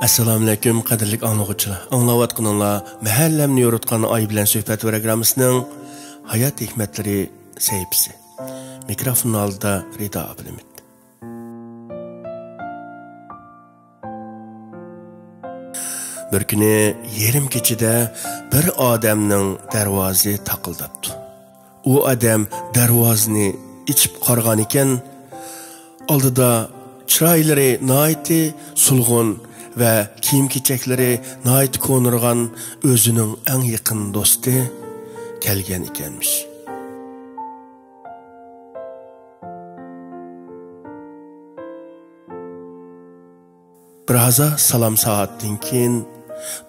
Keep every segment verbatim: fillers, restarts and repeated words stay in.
ئەسسالامۇئەلەيكۇم، قەدىرلىك ئاڭلىغۇچىلار. ئاڭلاۋاتقىنىڭلار مەھەللەمنى يورۇتقان ئاي بىلەن سۆھبەت پروگراممىسىنىڭ ھايات ھېكمەتلىرى سەھىپىسى. مىكروفون ئالدىدا رىدا ئابلىمىت. بىر كۈنى يېرىم كېچىدە بىر ئادەمنىڭ دەرۋازىسى تاقىلداپتۇ. ئۇ ئادەم دەرۋازىنى ئېچىپ قارىغانىكەن، ئالدىدا چىرايلىرى ناھايىتى سولغۇن ۋە كىيىم-كېچەكلىرى ناھايىتى كونىرىغان ئۆزىنىڭ ئەڭ يېقىن دوستى كەلگەن ئىكەنمىش. بىر ھازا سالام سائەتتىن كېيىن،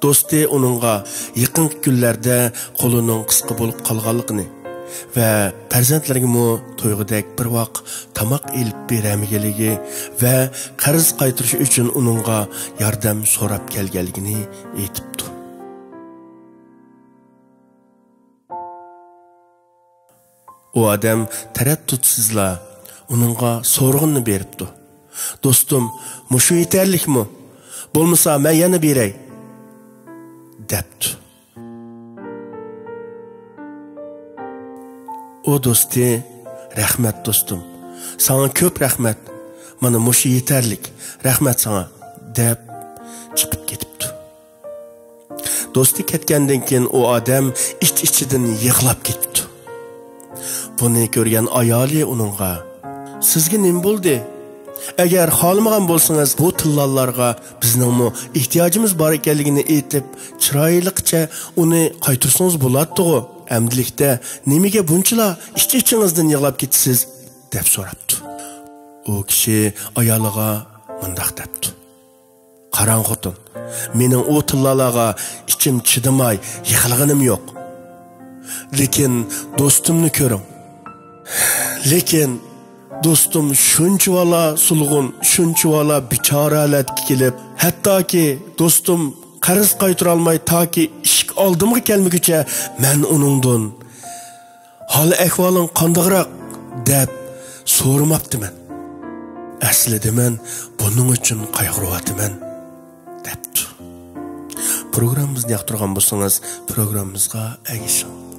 دوستى ئۇنىڭغا يېقىنقى كۈنلەردە قولىنىڭ قىسقا بولۇپ قالغانلىقىنى ۋە پەرزەنتلىرىگىمۇ تويغۇدەك بىر ۋاق تاماق ئېلىپ بېرەلمىگەنلىكى ۋە قەرز قايتۇرۇش ئۈچۈن ئۇنىڭغا ياردەم سوراپ كەلگەنلىكىنى ئېيتىپتۇ. ئۇ ئادەم تەرەددۇتسىزلا ئۇنىڭغا سورىغىنىنى بېرىپتۇ. «دوستۇم، مۇشۇ يېتەرلىكمۇ؟ بولمىسا مەن يەنە بېرەي» دەپتۇ. ئۇ دوستى: «رەھمەت دوستۇم، ساڭا كۆپ رەھمەت، مانا مۇشۇ يېتەرلىك، رەھمەت ساڭا» دەپ چىقىپ كېتىپتۇ. دوستى كەتكەندىن كېيىن ئۇ ئادەم ئىچ-ئىچىدىن يىغلاپ كېتىپتۇ. بۇنى كۆرگەن ئايالى ئۇنىڭغا: «سىزگە نېمە بولدى؟ ئەگەر خالىمىغان بولسىڭىز، بۇ تىللالارغا بىزنىڭمۇ ئېھتىياجىمىز بار ئىكەنلىكىنى ئېيتىپ، چىرايلىقچە ئۇنى قايتۇرسىڭىز بولاتتىغۇ. ئەمدىلىكتە نېمىگە بۇنچىلا ئىچ-ئىچىڭىزدىن يىغلاپ كېتىسىز؟» دەپ سوراپتۇ. ئۇ كىشى ئايالىغا مۇنداق دەپتۇ: «قاراڭ خوتۇن، مېنىڭ ئۇ تىللالارغا ئىچىم چىدىماي يىغلىغىنىم يوق. لېكىن دوستۇمنى كۆرۈڭ. لېكىن دوستۇم شۇنچىۋالا سولغۇن، شۇنچىۋالا بىچارە ھالەتكە كېلىپ، ھەتتاكى دوستۇم قەرز قايتۇرالماي تاكى ئىشىك ئالدىمغا كەلمىگۈچە مەن ئۇنىڭدىن، ھال-ئەھۋالىڭ قانداقراق دەپ سورىماپتىمەن. ئەسلىدە مەن بۇنىڭ ئۈچۈن قايغۇرۇۋاتىمەن» دەپتۇ. پروگراممىمىزنى ياقتۇرغان بولسىڭىز، پروگراممىمىزغا ئەگىشىڭ.